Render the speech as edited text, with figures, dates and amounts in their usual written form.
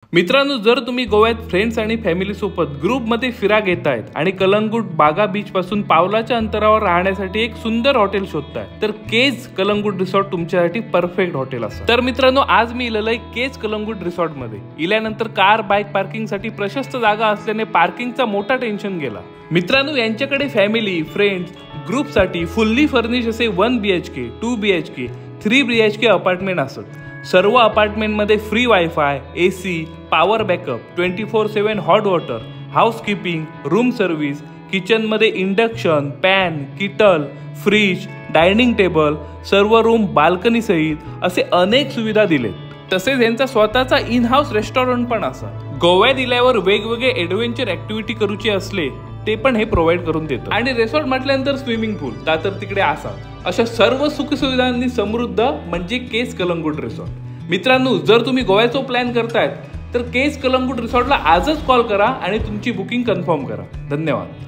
मित्रांनो, जर तुम्ही गोव्यात फ्रेंड्स आणि फॅमिली सोबत ग्रुपमध्ये फिरा घेतायत आणि कलंगूट बागा बीच पासून पावलाच्या अंतरावर राहण्यासाठी एक सुंदर हॉटेल शोधताय, तर केज कलंगूट रिसॉर्ट तुमच्यासाठी परफेक्ट हॉटेल असं. तर मित्रांनो, आज मी इलेलो आहे केज कलंगूट रिसॉर्ट मध्ये. इल्यानंतर कार, बाईक पार्किंग साठी प्रशस्त जागा असल्याने पार्किंगचा मोठा टेन्शन गेला. मित्रांनो, यांच्याकडे फॅमिली, फ्रेंड्स, ग्रुपसाठी फुल्ली फर्निश असे 1 BHK, 2 BHK, 3 BHK apartment असत. सर्व अपार्टमेंटमध्ये free WiFi, AC, power backup, 24/7 hot water, housekeeping, room service, किचनमध्ये induction pan, kettle, fridge, dining table, सर्व रूम बाल्कनीसहित असे अनेक सुविधा दिलेत. तसेच यांचा स्वतःचा इन हाऊस रेस्टॉरंट पण असा. गोव्यात इल्यावर वेगवेगळे ऍडव्हेंचर ऍक्टिव्हिटी करूचे असले, ते पण हे प्रोव्हाइड करून देतो. आणि रिसॉर्ट म्हटल्यानंतर स्विमिंग पूल ता तर तिकडे असा. अशा सर्व सुखसुविधांनी समृद्ध म्हणजे केज कलंगूट रिसॉर्ट. मित्रांनो, जर तुम्ही गोव्याचा प्लॅन करतायत, तर केज कलंगूट रिसॉर्टला आजच कॉल करा आणि तुमची बुकिंग कन्फर्म करा. धन्यवाद.